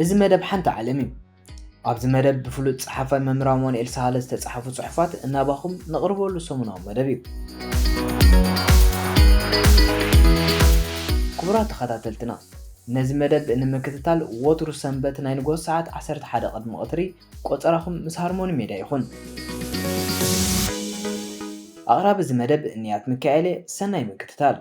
እዚ መደብ ሓንቲ ዓለም እዩ። ኣብዚ መደብ ብፍሉጥ ጸሓፋይ መምህር ኣማኑኤል ሳህለ ዝተጻሕፉ ጽሑፋት እናባኹም ነቕርበሉ ሰሙናዊ መደብ እዩ። ክቡራት ተኸታተልትና፣ ነዚ መደብ ንምክትታል ወትሩ ሰንበት ናይ ንግሆ ሰዓት ዓሰርተ ሓደ ቅድሚ ቀትሪ ቆጸራኹም ምስ ሃርሞኒ ሜድያ ይኹን። ኣቕራቢ እዚ መደብ እንያት ሚካኤል እየ። ሰናይ ምክትታል።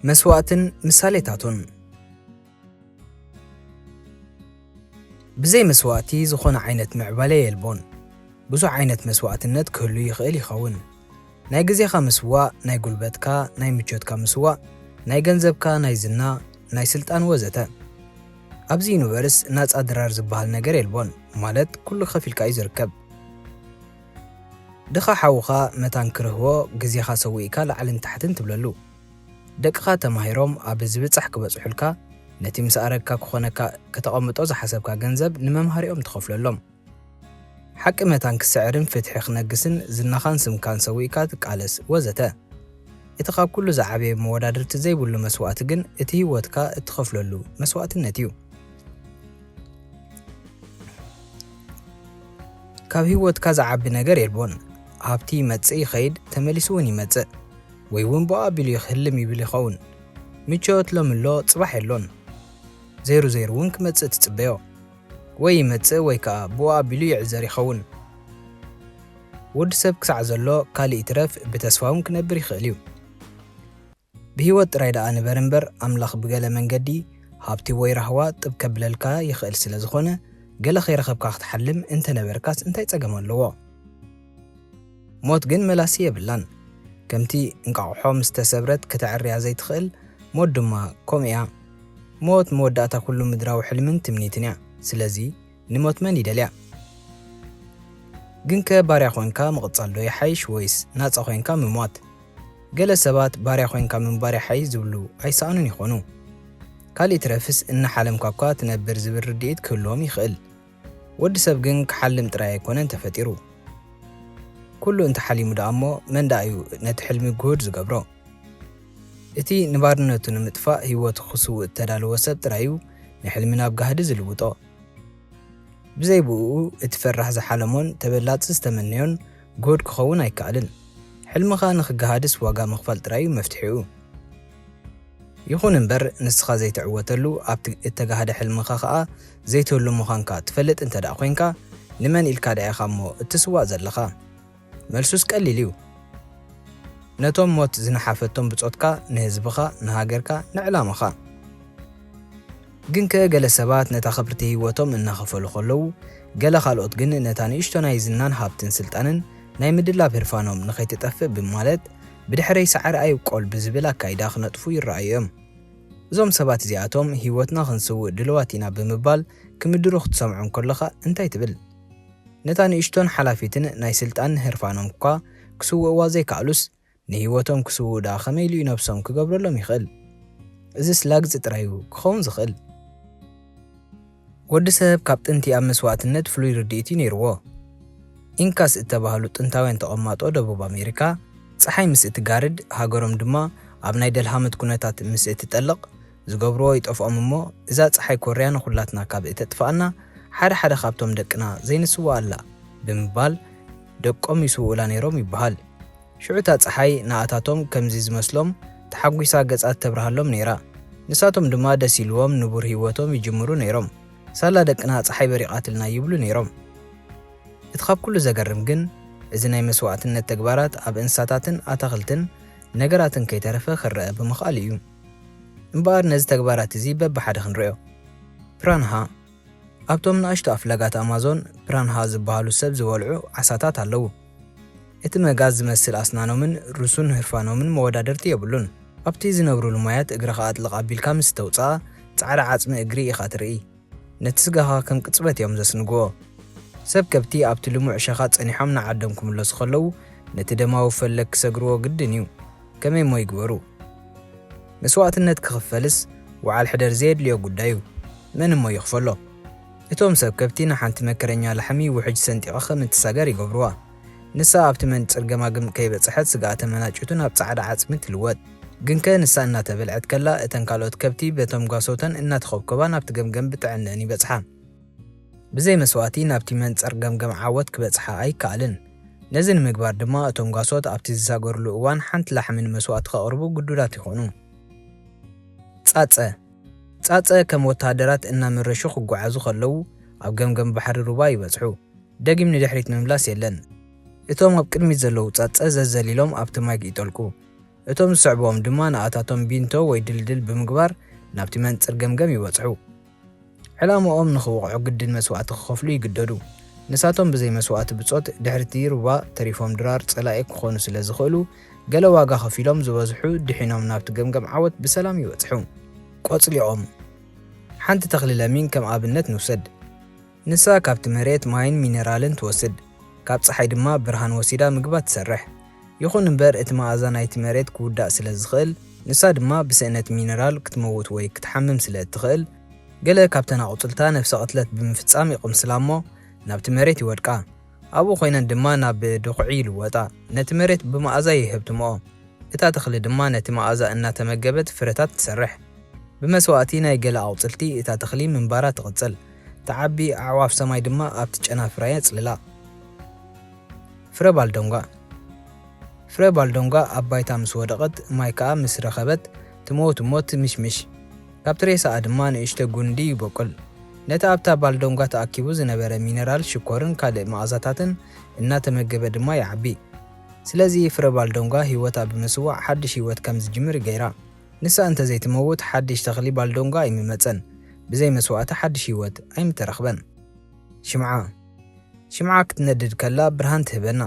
መስዋእትን ምሳሌታቱን። ብዘይ መስዋእቲ ዝኾነ ዓይነት ምዕባለ የልቦን። ብዙሕ ዓይነት መስዋእትነት ክህሉ ይኽእል ይኸውን። ናይ ግዜኻ ምስዋእ፣ ናይ ጉልበትካ፣ ናይ ምቾትካ ምስዋእ፣ ናይ ገንዘብካ፣ ናይ ዝና፣ ናይ ስልጣን ወዘተ። ኣብዚ ዩኒቨርስ ናጻ ድራር ዝበሃል ነገር የልቦን፣ ማለት ኩሉ ከፊልካ እዩ ዝርከብ። ድኻ ሓውኻ መታን ክርህዎ ግዜኻ ሰዊእካ ላዕልን ታሕትን ትብለሉ። ደቅኻ ተማሂሮም ኣብ ዝብጻሕ ክበጽሑልካ፣ ነቲ ምስ ኣረግካ ክኾነካ ከተቐምጦ ዝሓሰብካ ገንዘብ ንመምሃሪኦም ትኸፍለሎም። ሓቂ መታን ክስዕርን ፍትሒ ክነግስን ዝናኻን ስምካን ሰዊእካ ትቃለስ ወዘተ። እቲ ካብ ኩሉ ዝዓበየ መወዳድርቲ ዘይብሉ መስዋእቲ ግን እቲ ህይወትካ እትኸፍለሉ መስዋእትነት እዩ። ካብ ህይወትካ ዝዓቢ ነገር የልቦን። ሃብቲ ይመጽእ ይኸይድ፣ ተመሊሱ እውን ይመጽእ። ወይ እውን ብኡ ኣቢሉ ይህልም ይብል ይኸውን። ምቾት ሎሚ ኣሎ፣ ጽባሕ የሎን። ዘይሩ ዘይሩ እውን ክመጽእ ትጽበዮ። ወይ ይመጽእ ወይ ከኣ ብኡ ኣቢሉ ይዕዘር ይኸውን። ወዲ ሰብ ክሳዕ ዘሎ ካልእ ይትረፍ ብተስፋ እውን ክነብር ይኽእል እዩ። ብህይወት ጥራይ ደኣ ንበር እምበር፣ ኣምላኽ ብገለ መንገዲ ሃብቲ ወይ ራህዋ ጥብ ከብለልካ ይኽእል ስለ ዝኾነ፣ ገለ ከይረኸብካ ክትሓልም እንተነበርካስ እንታይ ጸገም ኣለዎ? ሞት ግን መላሲ የብላን። ከምቲ እንቋቑሖ ምስ ተሰብረት ከተዕርያ ዘይትኽእል፣ ሞት ድማ ከምኡ እያ። ሞት መወዳእታ ኩሉ ምድራዊ ሕልምን ትምኒትን እያ። ስለዚ ንሞት መን ይደልያ? ግንከ ባርያ ኾንካ ምቕጻል ዶ ይሓይሽ ወይስ ናጻ ኾንካ ምሟት? ገለ ሰባት ባርያ ኾንካ ምንባር ይሓይሽ ዝብሉ ኣይሰኣኑን ይኾኑ። ካልእ ይትረፍስ እናሓለምካ እኳ ትነብር ዝብል ርድኢት ክህልዎም ይኽእል። ወዲ ሰብ ግን ክሓልም ጥራይ ኣይኮነን ተፈጢሩ። ኩሉ እንተሓሊሙ ደኣ እሞ መን ደኣ እዩ ነቲ ሕልሚ ግሁድ ዝገብሮ? እቲ ንባርነቱ ንምጥፋእ ህይወቱ ክስውእ እተዳለወ ሰብ ጥራይ እዩ ንሕልሚ ናብ ጋህዲ ዝልውጦ። ብዘይ ብእኡ እቲ ፈራሕ ዝሓለሞን ተበላጺ ዝተመነዮን ግሁድ ክኸውን ኣይከኣልን። ሕልምኻ ንኽገሃድስ ዋጋ ምኽፋል ጥራይ እዩ መፍትሒኡ። ይኹን እምበር፣ ንስኻ ዘይትዕወተሉ፣ ኣብቲ እተጋህደ ሕልምኻ ኸኣ ዘይትህሉ ምዃንካ ትፈልጥ እንተ ደኣ ኾይንካ፣ ንመን ኢልካ ደኣ ኢኻ እሞ እትስዋእ ዘለኻ? መልሱስ ቀሊል እዩ። ነቶም ሞት ዝነሓፈቶም ብጾትካ፣ ንህዝብኻ፣ ንሃገርካ፣ ንዕላማኻ። ግንከ ገለ ሰባት ነታ ክብርቲ ህይወቶም እናኸፈሉ ከለዉ፣ ገለ ካልኦት ግን ነታ ንእሽቶ ናይ ዝናን ሃብትን ስልጣንን ናይ ምድላብ ህርፋኖም ንኸይትጠፍእ ብማለት፣ ብድሕረይ ሳዕሪ ኣይብቆል ብዝብል ኣካይዳ ክነጥፉ ይረኣዩ እዮም። እዞም ሰባት እዚኣቶም ህይወትና ክንስውእ ድልዋት ኢና ብምባል ክምድሩ ክትሰምዖም ከለኻ እንታይ ትብል? ነታ ንእሽቶን ሓላፊትን ናይ ስልጣን ህርፋኖም እኳ ክስውእዋ ዘይከኣሉስ፣ ንህይወቶም ክስውኡ ደኣ ከመይ ኢሉ እዩ ነብሶም ክገብረሎም ይኽእል? እዝስ ላግጺ ጥራይ እዩ ክኸውን ዝኽእል። ወዲ ሰብ ካብ ጥንቲ ኣብ መስዋእትነት ፍሉይ ርድኢት እዩ ነይርዎ። ኢንካስ እተባህሉ ጥንታውያን ተቐማጦ ደቡብ ኣሜሪካ፣ ጸሓይ ምስ እትጋርድ፣ ሃገሮም ድማ ኣብ ናይ ደልሃመት ኩነታት ምስ እትጠልቕ፣ ዝገብርዎ ይጠፍኦም እሞ፣ እዛ ጸሓይ ኮርያ ንኹላትና ካብ እተጥፍኣና፣ ሓደ ሓደ ካብቶም ደቅና ዘይንስውኣላ ብምባል ደቆም ይስውኡላ ነይሮም ይበሃል። ሽዑ እታ ጸሓይ ንኣታቶም ከምዚ ዝመስሎም ተሓጒሳ ገጻ ተብርሃሎም ነይራ። ንሳቶም ድማ ደስ ኢልዎም ንቡር ህይወቶም ይጅምሩ ነይሮም። ሳላ ደቅና ጸሓይ በሪቓትልና ይብሉ ነይሮም። እቲ ካብ ኩሉ ዘገርም ግን፣ እዚ ናይ መስዋእትነት ተግባራት ኣብ እንስሳታትን ኣታኽልትን ነገራትን ከይተረፈ ክረአ ብምኽኣሉ እዩ። እምበኣር ነዚ ተግባራት እዚ በብሓደ ክንርእዮ። ፕራንሃ። ኣብቶም ንኣሽቱ ኣፍላጋት ኣማዞን፣ ፕራንሃ ዝበሃሉ ሰብ ዝበልዑ ዓሳታት ኣለዉ። እቲ መጋዝ ዝመስል ኣስናኖምን ርሱን ህርፋኖምን መወዳድርቲ የብሉን። ኣብቲ ዝነብሩሉ ማያት እግርኻ ኣጥልቕ ኣቢልካ ምስ ተውጽኣ፣ ጻዕዳ ዓጽሚ እግሪ ኢኻ ትርኢ። ነቲ ስጋኻ ከም ቅጽበት እዮም ዘስንግዎ። ሰብ ከብቲ ኣብቲ ልሙዕ ሸኻ ጸኒሖም ንዓዶም ክምለሱ ከለዉ፣ ነቲ ደማዊ ፈለግ ክሰግርዎ ግድን እዩ። ከመይ እሞ ይግበሩ? መስዋእትነት ክኽፈልስ፣ ወዓል ሕደር ዘየድልዮ ጉዳዩ። መን እሞ ይኽፈሎ? እቶም ሰብ ከብቲ ንሓንቲ መከረኛ ላሕሚ ውሕጅ ሰንጢቓ ከም እትሳገር ይገብርዋ። ንሳ ኣብቲ መንጽር ገማግም ከይበጽሐት ስጋኣ ተመናጭቱ ናብ ጻዕዳ ዓጽሚ ትልወጥ። ግንከ ንሳ እናተበልዐት ከላ እተን ካልኦት ከብቲ በቶም ጓሶተን እናተኸብከባ ናብቲ ገምገም ብጥዕነን ይበጽሓ። ብዘይ መስዋእቲ ናብቲ መንጸር ገምገም ዓወት ክበጽሓ ኣይከኣልን። ነዚ ንምግባር ድማ እቶም ጓሶት ኣብቲ ዝሳገርሉ እዋን ሓንቲ ላሕሚ ንመስዋእቲ ከቕርቡ ግዱዳት ይኾኑ። ጻጸ። ጻጸ ከም ወተሃደራት እናመረሹ ክጓዓዙ ከለዉ ኣብ ገምገም ባሕሪ ሩባ ይበጽሑ። ደጊም ንድሕሪት ምምላስ የለን። እቶም ኣብ ቅድሚት ዘለዉ ጻጸ ዘዘሊሎም ኣብቲ ማይ ይጠልቁ። እቶም ዝስዕብዎም ድማ ንኣታቶም ቢንቶ ወይ ድልድል ብምግባር ናብቲ መንጽር ገምገም ይበጽሑ። ዕላምኦም ንኽወቕዑ ግድን መስዋእቲ ክኸፍሉ ይግደዱ። ንሳቶም ብዘይ መስዋእቲ ብጾት ድሕሪቲ ሩባ ተሪፎም ድራር ጸላኢ ክኾኑ ስለ ዝኽእሉ፣ ገለ ዋጋ ከፊሎም ዝበዝሑ ድሒኖም ናብቲ ገምገም ዓወት ብሰላም ይበጽሑ። ቆጽሊ ኦም። ሓንቲ ተኽሊ ለሚን ከም ኣብነት ንውሰድ። ንሳ ካብቲ መሬት ማይን ሚነራልን ትወስድ፣ ካብ ጸሓይ ድማ ብርሃን ወሲዳ ምግባ ትሰርሕ። ይኹን እምበር እቲ መኣዛ ናይቲ መሬት ክውዳእ ስለ ዝኽእል፣ ንሳ ድማ ብስእነት ሚነራል ክትመውት ወይ ክትሓምም ስለ እትኽእል፣ ገለ ካብተን ኣቑጽልታ ነፍሰ ቅትለት ብምፍጻም ይቕምስላ እሞ ናብቲ መሬት ይወድቃ። ኣብኡ ኮይነን ድማ ናብ ድኹዒ ይልወጣ። ነቲ መሬት ብመኣዛ ይህብትምኦ። እታ ተኽሊ ድማ ነቲ መኣዛ እናተመገበት ፍረታት ትሰርሕ። ብመስዋእቲ ናይ ገለ ኣቑጽልቲ እታ ተኽሊ ምንባራ ትቕጽል። ትዓቢ፣ ኣዕዋፍ ሰማይ ድማ ኣብቲ ጨናፍራ የጽልላ። ፍረ ባልዶንጓ። ፍረ ባልዶንጓ ኣብ ባይታ ምስ ወደቐት፣ ማይ ከኣ ምስ ረኸበት፣ ትመውት እሞ ትምሽምሽ። ካብቲ ሬሳኣ ድማ ንእሽቶ ጉንዲ ይበቁል። ነቲ ኣብታ ባልዶንጓ ተኣኪቡ ዝነበረ ሚነራል፣ ሽኮርን ካልእ መኣዛታትን እናተመገበ ድማ ይዓቢ። ስለዚ ፍረ ባልዶንጓ ህይወታ ብምስዋእ ሓድሽ ህይወት ከም ዝጅምር ገይራ። ንሳ እንተ ዘይትመውት፣ ሓድሽ ተኽሊ ባልዶንጓ ኣይምመጸን። ብዘይ መስዋእቲ ሓድሽ ህይወት ኣይምተረኽበን። ሽምዓ። ሽምዓ ክትነድድ ከላ ብርሃን ትህበና።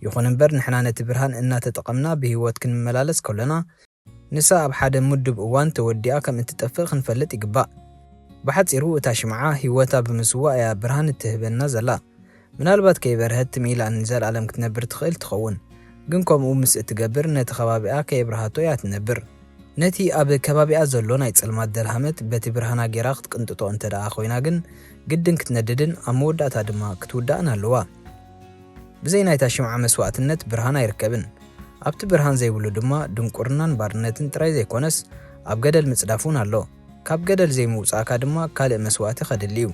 ይኹን እምበር፣ ንሕና ነቲ ብርሃን እናተጠቐምና ብህይወት ክንመላለስ ከሎና፣ ንሳ ኣብ ሓደ ምዱብ እዋን ተወዲኣ ከም እትጠፍእ ክንፈልጥ ይግባእ። ብሓጺሩ፣ እታ ሽምዓ ህይወታ ብምስዋእ እያ ብርሃን እትህበና ዘላ። ምናልባት ከይበርሀት ትም ኢላ ንዘለኣለም ክትነብር ትኽእል ትኸውን፣ ግን ከምኡ ምስ እትገብር ነቲ ከባቢኣ ከየብርሃቶ እያ ትነብር። ነቲ ኣብ ከባቢኣ ዘሎ ናይ ጸልማት ደልሃመት በቲ ብርሃና ጌራ ክትቅንጥጦ እንተ ደኣ ኮይና ግን፣ ግድን ክትነድድን ኣብ መወዳእታ ድማ ክትውዳእን ኣለዋ። ብዘይ ናይታ ሽምዓ መስዋእትነት ብርሃን ኣይርከብን። ኣብቲ ብርሃን ዘይብሉ ድማ ድንቁርናን ባርነትን ጥራይ ዘይኮነስ፣ ኣብ ገደል ምጽዳፍ እውን ኣሎ። ካብ ገደል ዘይምውጻእካ ድማ ካልእ መስዋእቲ ከድሊ እዩ።